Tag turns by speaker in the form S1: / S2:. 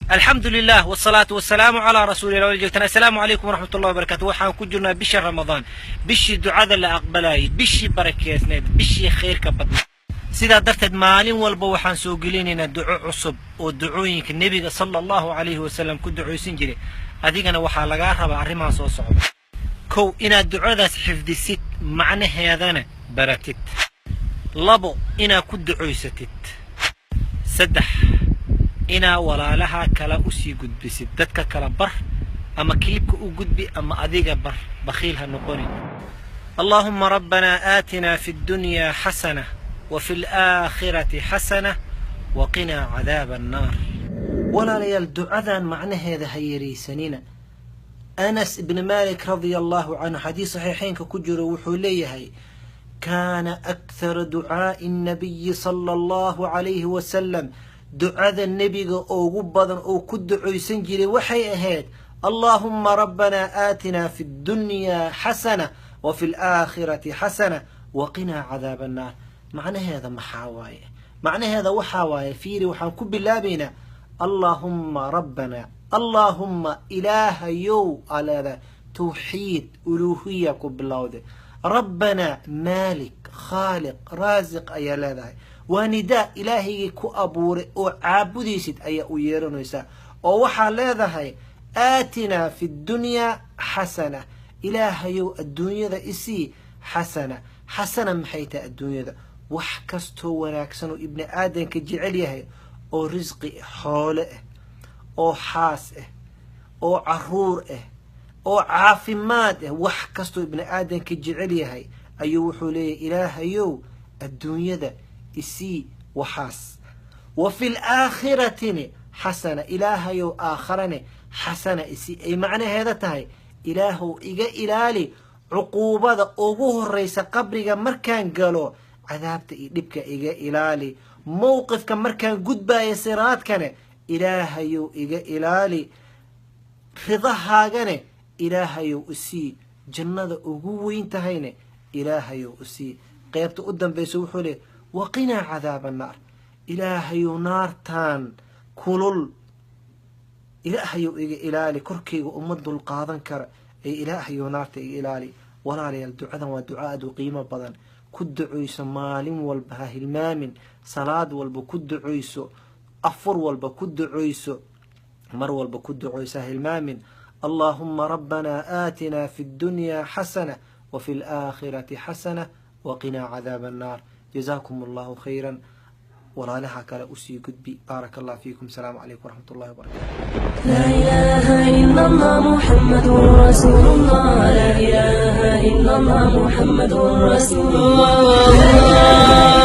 S1: Alxamdu lilah wsalaatu wasalaamu calaa rasuulillah wala joogtaan. Assalaamu calaykum waraxmat ullahi wabarakatu. Waxaan ku jirnaa bisha Ramadaan, bishii ducada la aqbalayay, bishii barakeysneed, bishii khayrka badnayd. Sidaa darteed maalin walba waxaan soo gelinaynaa duco cusub oo ducooyinka Nebiga sala Allahu calayhi wasalam ku ducaysan jiray. Adigana waxaa lagaa rabaa arrimahan soo socda: kow, inaad ducadaas xifdisid, macnaheedana baratid; labo, inaad ku ducoysatid; saddex, inaa walaalaha kale usii gudbisid. Dadka kala bar, ama clipka u gudbi ama adiga bar, bakhiil ha noqonin. اللهم ربنا آتنا في الدنيا حسنة وفي الآخرة حسنة وقنا عذاب النار. Walaalayaal, ducadan macnaheeda ha yaraysanina. Anas ibni Malik radia Allahu canhu, xadiis saxiixeynka ku jiro, wuxuu leeyahay: كان أكثر دعاء النبي صلى الله عليه وسلم, ducada nebiga ugu badan oo ku ducaysan jiray waxay ahayd: اللهم ربنا آتنا في الدنيا حسنة وفي الآخرة حسنة وقنا عذاب النار. Macnaheeda maxaa waaye? Macnaheeda waxaa waaye, fiiri, waxaan ku bilaabaynaa اللهم ربنا. اللهم ilaahayow aa leedahay, tawxiid uluuhiya ku bilowday. ربنا مالك خالق رازق ayaa leedahay. Waa nidaa Ilaahaygii ku abuuray oo caabudaysid ayaa u yeeranaysaa, oo waxaa leedahay: آتنا في الدنيا حسنة, Ilaahayow adduunyada isii حسنة. حسنة maxay tahay? Adduunyada wax kastoo wanaagsan oo ibni aadanka jecel yahay, oo risqi xoole ah, oo xaas ah, oo caruur ah, oo caafimaad ah, wax kastoo ibni aadanka jecel yahay ayuu wuxuu leeyahay: Ilaahayow adduunyada isii waxaas. وفي الآخرة حسنة, Ilaahayow aakharane xasana isii, ay macnaheeda tahay: Ilaahow iga ilaali cuquubada ugu horeysa qabriga markaan galo, cadaabta iyo dhibka iga ilaali. Mowqifka markaan gudbaayo, siraadkane, Ilaahayow iga ilaali. Ridahaagane Ilaahayow isii, jannada ugu weyn tahayne Ilaahayow isii. Qeybta u dambaysa wuxuu leey: وقنا عذاب النار, Ilaahayow naartan kulul Ilaahayow iga ilaali, korkayga uma dulqaadan kara ee Ilaahayow naarta iga ilaali. Walaalayaal, ducadan waa duca aad u qiimo badan. Ku ducayso maalin walba, ha hilmaamin. Salaad walba ku ducayso, afur walba ku ducayso, mar walba ku ducayso, ha hilmaamin. اللهم ربنا آتنا في الدنيا حسنة وفي الآخرة حسنة وقنا عذاب النار. جزاكم الله خيرا. Walaalaha kale usii gudbi. بارك الله فيكم. السلام عليكم ورحمة الله وبركاته.
S2: لا إله إلا الله محمد رسول الله. لا إله إلا الله محمد رسول الله. لا إله